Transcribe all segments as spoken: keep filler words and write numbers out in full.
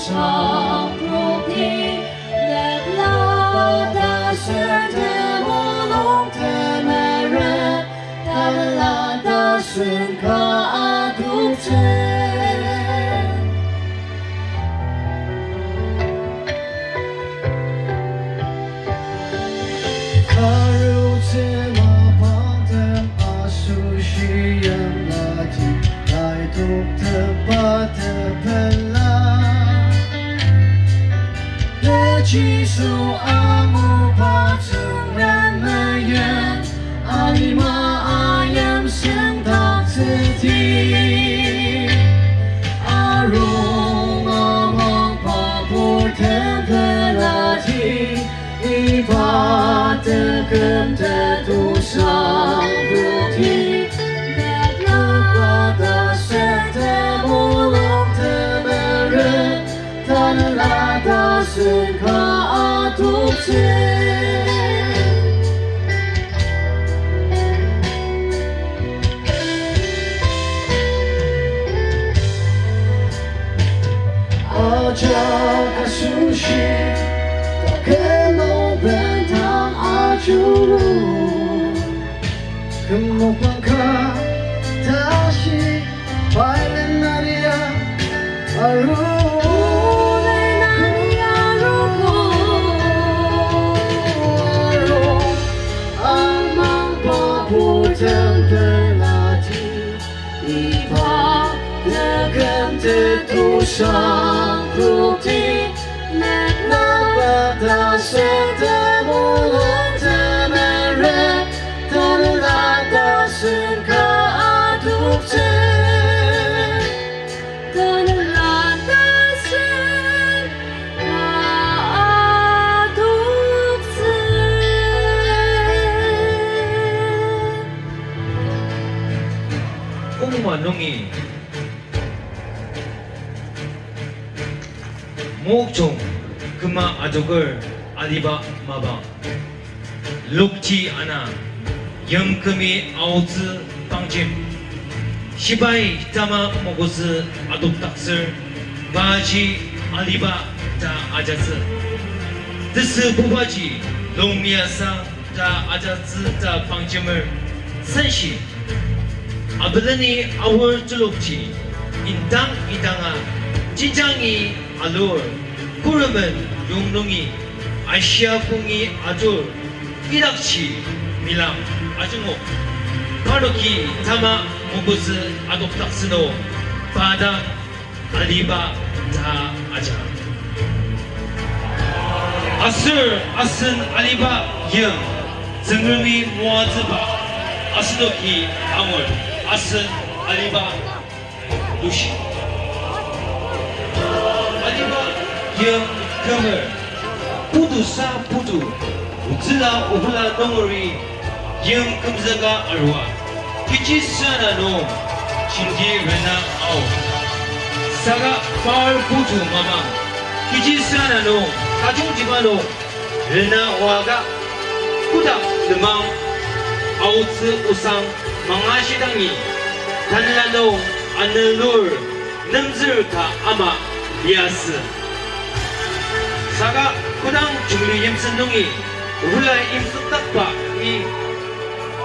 Sangprokti, nükla ta sür temulung temeren, tanela ta sür ka adoktsü. Arutsü mapangtem asoshi yimlati, aitoktem pa tepela. Pe Jisu anguba Tsüngrem meyen, alima ayim sendaktsüdi. Arung amangba purtem pelati, iba teküm tetu sangprokti, nükla ta sür temulung temeren, tanela ta sür ka adoktsü. Ajak asoshi, taküm nung bendang ajuru. Küm nung pangka tashi, pai lennaria aru. Lennaria aru. Aru, amangba purtem pelati. Iba teküm tetu sangprokti, nükla ta sür temulung temeren, tanela ta sür ka adoktsü. Tanela ta sür ka adoktsü. Kongma nungi Mokokchung küma ajoker aliba mapang. Lokti ana, yimkümi aotsü pangjem. Shibai tama mokotsü adokdaktsür, paji aliba ta ajatsü. Tesü pubaji longmiasa ta ajatsü ta pangjemer senshi. Abeleni aor telokji, indang idanga, jenjangi alur, kuremen yong nungi, ashia pungi atur, idakji milam ajungok. Parnoki tama mokotsü adokdaktsü nung, pa dang aliba ta aja. Aser asen aliba yim, Tsüngremi moatsüba, asenoki angur, asen aliba lushi. Aliba yim kümer, putu sa putu, otsüla obula nungeri, yim kümzüka arua, kechi süra nung, jenti rena ao. Saka par putu mamang, kechi süra nung, tajungtiba nung, rena oaka, kotak lenmang, aotsü osang, mangashidangi, tanela nung, anelur, nemzür ka ama liasü. Saka kodang jungli yimsü nungi, obula yimsükdakba i,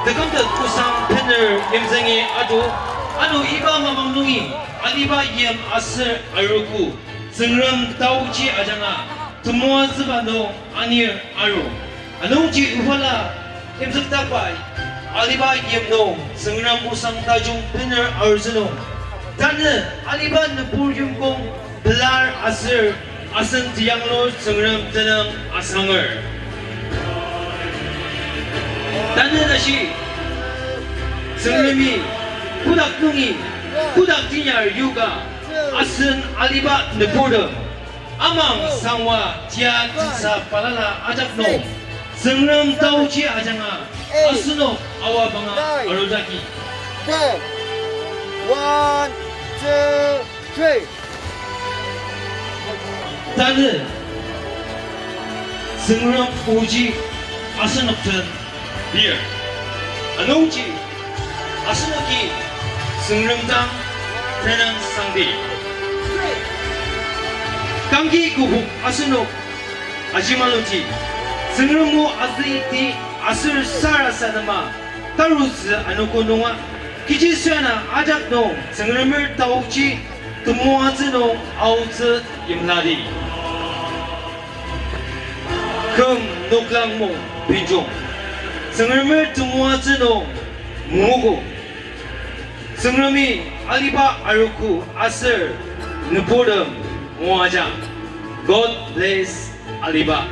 tekümtet osang bener yimtsüngi atu, ano iba mamang nungi, aliba yim aser arogo, Tsüngrem taoji ajanga, temoatsüba nung anir aru. Anungji obula yimsükdakba aliba yim nung Tsüngrem osang tajung bener arutsü nung, tanü aliba nübur yimkong pelar aser asen teyanglur Tsüngrem tenüng asanger. Tanü tashi Tsüngremi kotak nungi, kotak tinyar yoka asen aliba nüburtem amang sangwa tia tesa balala ajak nung, Tsüngrem taoji ajanga asenok awa banga arudaki. One, two, three. Tanü Tsüngrem oji asenok den lir. Anungji asenoki Tsüngrem dang tenüng sangdi. Tangki kübok asenok ajimaluti, Tsüngrem o azüiti aser sarasadema tarutsü anogo nunga, kechi süra ajak nung Tsüngremer taochi temoatsü nung aotsü yimladi. Küm noklang mung benjong, Tsüngremer temoatsü nung mogo. Tsüngremi aliba arogo aser nüburtem moajang. God bless Aliba.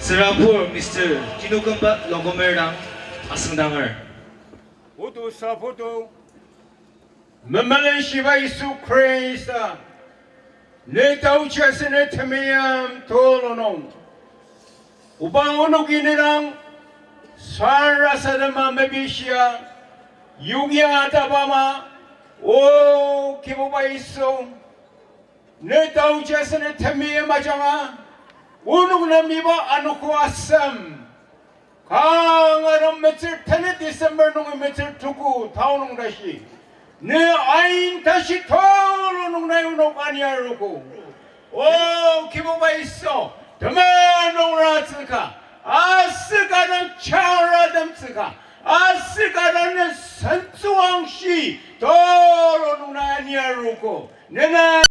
Tsürabur Mister Kinukümba Lokomer dang asüngdanger. Putu sa putu. Memelenshiba Yisu Khrista, ne taochi aser ne temeim tulu nung, oba onoki ne dang sarasadema mepishia, yongya ataba ama, O Kibuba Yisu, ne taochi aser ne temeim ajanga, onok nem iba anogo asem, kanga dang metsür tenet December nungi metsür tuku tao nung tashi, ne ain tashi tulu nung nai onok aniarogo. O Kibuba Yisu, temenen nung ratsüka, aser kanga dang chara temtsüka, aser kanga dang ne sentsüwangshi tulu nung nai aniarogo. Nena